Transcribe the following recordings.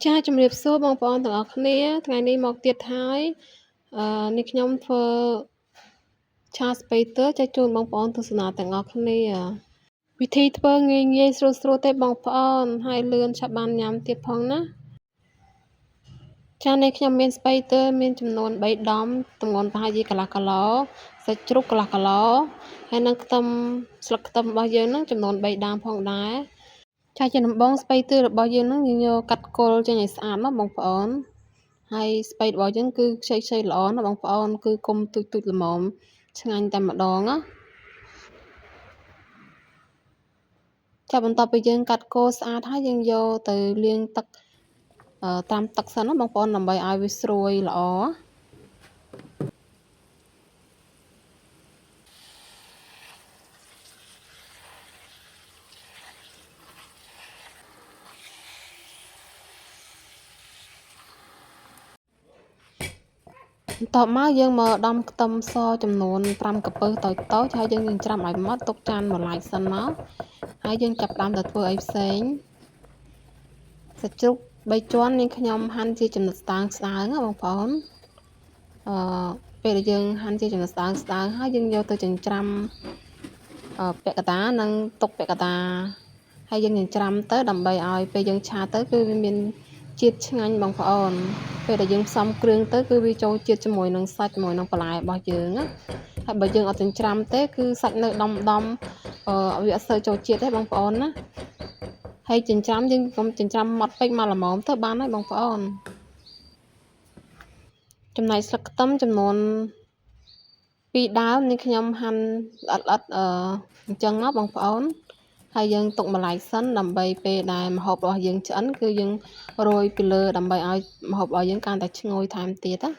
ចាជំរាបសួរបងប្អូនទាំងអស់គ្នាថ្ងៃនេះមកទៀតហើយអឺនេះខ្ញុំធ្វើឆាស្ពៃទ័រចែកជូនបងប្អូនទស្សនាទាំងអស់គ្នាវិធីធ្វើងាយងាយស្រួលស្រួលទេបងប្អូនហើយលឿនឆាប់បានញ៉ាំទៀតផងណាចានេះខ្ញុំមានស្ពៃទ័រមានចំនួន3ដុំទម្ងន់ប្រហែលជាកន្លះគីឡូសាច់ជ្រូកកន្លះគីឡូហើយនិងខ្ទឹមស្លឹកខ្ទឹមរបស់យើងនឹងចំនួន3ដើមផងដែរចាជាដំបងស្ពៃទ័ររបស់យើងនឹងយើងយកកាត់គល់ចេញឲ្យស្អាតមកបងប្អូនហើយស្ពៃរបស់យើងគឺខ្ចីខ្ចីល្អណាបងប្អូនគឺគុំទូចទូចល្មមឆ្ងាញ់តែម្ដងណាចាបន្ទាប់ពីយើងកាត់គល់ស្អាតហើយយើងយកទៅលាងទឹកតាមទឹកសិនណាបងប្អូនដើម្បីឲ្យវាស្រួយល្អបន្ទាប់មកយើងមកដំខ្ទឹមសចំនួន5កំពឹសតូចតូចហើយយើងចិញ្ច្រាំឲ្យម៉ត់ទុកចានមួយឡែកសិនមកហើយយើងចាប់ផ្ដើមទៅធ្វើអីផ្សេងសាច់ជ្រូក3ជាន់នាងខ្ញុំហាន់ជាចំណិតស្ដើងស្ដើងណាបងប្អូនអឺពេលដែលយើងហាន់ជាចំណិតស្ដើងស្ដើងហើយយើងយកទៅចិញ្ច្រាំពាក់កណ្ដាលនិងទុកពាក់កណ្ដាលហើយយើងចិញ្ច្រាំទៅដើម្បីឲ្យពេលយើងឆាទៅគឺវាមានជាតិឆ្ងាញ់បងប្អូនពេលដែលយើងផ្សំគ្រឿងទៅគឺវាចូលជាតិជាមួយនឹងសាច់ជាមួយនឹងបន្លែរបស់យើងណាហើយបើយើងអត់ចិញ្ច្រាំទេគឺសាច់នៅដំដំវាអត់សូវចូលជាតិទេបងប្អូនណាហើយចិញ្ច្រាំយើងកុំចិញ្ច្រាំម៉ត់ពេកមកល្មមទៅបានហើយបងប្អូនចំណែកស្លឹកខ្ទឹមចំនួន2ដើមនេះខ្ញុំហាន់ល្អិតល្អិតអញ្ចឹងមកបងប្អូនហើយយើងទុកម្លាយសិនដើម្បីពេលដែលម្ហូបរបស់យើងឆ្អិនគឺយើងរោយពីលើដើម្បីឲ្យម្ហូបរបស់យើងកាន់តែឈ្ងុយថែមទៀតណា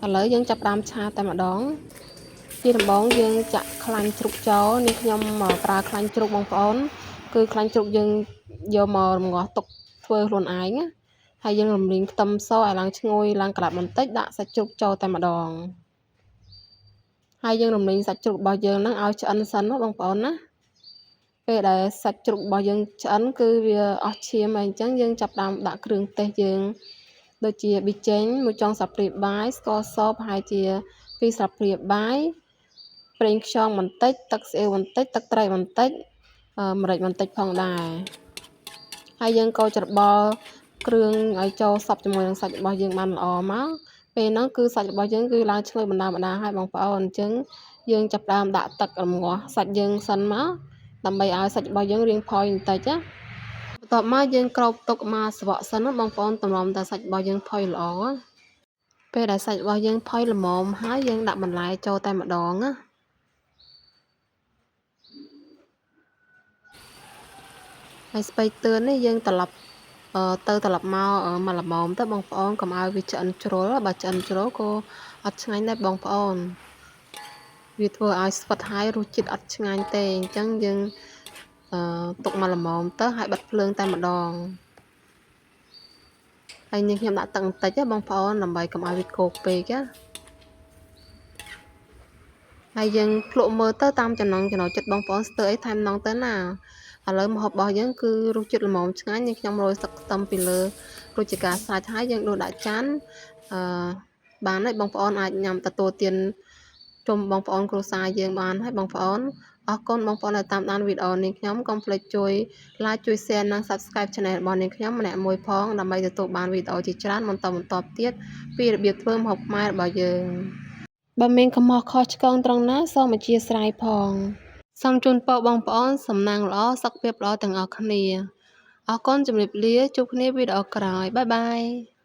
ឥឡូវយើងចាប់ផ្ដើមឆាតែម្ដងជាដំបូងយើងចាក់ខ្លាញ់ជ្រូកចូលនេះខ្ញុំប្រើខ្លាញ់ជ្រូកបងប្អូនគឺខ្លាញ់ជ្រូកយើងយកមករំងាស់ទុកធ្វើខ្លួនឯងណាហើយយើងរំលីងខ្ទឹមសឲ្យឡើងឈ្ងុយឡើងក្លាប់បន្តិចដាក់សាច់ជ្រូកចូលតែម្ដងហើយយើងរំលីងសាច់ជ្រូករបស់យើងហ្នឹងឲ្យឆ្អិនសិនណាបងប្អូនណាពេលដែលសាច់ជ្រូករបស់យើងឆ្អិនគឺវាអស់ឈាមហើយអញ្ចឹងយើងចាប់ផ្ដើមដាក់គ្រឿងទេសយើងដូចជាប៊ីចេងមួយចុងស្លាបព្រាបាយស្ករសប្រហែលជា2ស្លាបព្រាបាយប្រេងខ្យងបន្តិចទឹកស្អៀវបន្តិចទឹកត្រីបន្តិចម្រេចបន្តិចផងដែរហើយយើងកូរច្របល់គ្រឿងឲ្យចូលសព្វជាមួយនឹងសាច់របស់យើងបានល្អមកពេលហ្នឹងគឺសាច់របស់យើងគឺឡើងឈ្ងុយបណ្ដើរៗហើយបងប្អូនអញ្ចឹងយើងចាប់ផ្ដើមដាក់ទឹករំងាស់សាច់យើងសិនមកដើម្បីឲ្យសាច់របស់យើងរាងផុយបន្តិចណាបន្ទាប់មកយើងគ្របទុកមកស្វក់សិនណាបងប្អូនទម្រាំតែសាច់របស់យើងផុយល្អពេលដែលសាច់របស់យើងផុយល្មមហើយយើងដាក់បន្លែចូលតែម្ដងណាហើយស្ពៃទឿននេះយើងត្រឡប់ទៅត្រឡប់មកមកល្មមទៅបងប្អូនកុំឲ្យវាឆ្អិនជ្រុលបើឆ្អិនជ្រុលក៏អត់ឆ្ងាញ់ដែរបងប្អូនវាធ្វើឲ្យស្វិតហើយរសជាតិអត់ឆ្ងាញ់ទេអញ្ចឹងយើងទុកមកល្មមទៅហើយបិទភ្លើងតែម្ដងហើយនេះខ្ញុំដាក់ទឹកបន្តិចបងប្អូនដើម្បីកុំឲ្យវាគោកពេកណាហើយយើងភ្លក់មើលទៅតាមចំណង់ចំណូលចិត្តបងប្អូនស្ទើរអីថែមនងទៅណាឥឡូវម្ហូបរបស់យើងគឺរសជាតិល្មមឆ្ងាញ់នេះខ្ញុំរោយស្លឹកខ្ទឹមពីលើរួចជាការស្រេចហើយយើងដួសដាក់ចានអឺបានហើយបងប្អូនអាចញ៉ាំទទួលទានជុំបងប្អូនគ្រួសារយើងបានហើយបងប្អូនអរគុណបងប្អូនដែលតាមដានវីដេអូនេះខ្ញុំកុំភ្លេចជួយ Like ជួយ Share និង Subscribe Channel របស់នាងខ្ញុំម្នាក់មួយផងដើម្បីទទួលបានវីដេអូជាច្រើនបន្តបន្ទាប់ទៀតពីរបៀបធ្វើម្ហូបខ្មែររបស់យើងបើមានកំហុសខុសឆ្គងត្រង់ណាសូមអធ្យាស្រ័យផងសូមជូនពរបងប្អូនសំណាងល្អសុខភាពល្អទាំងអស់គ្នាអរគុណជម្រាបលាជួបគ្នាវីដេអូក្រោយបាយបាយ។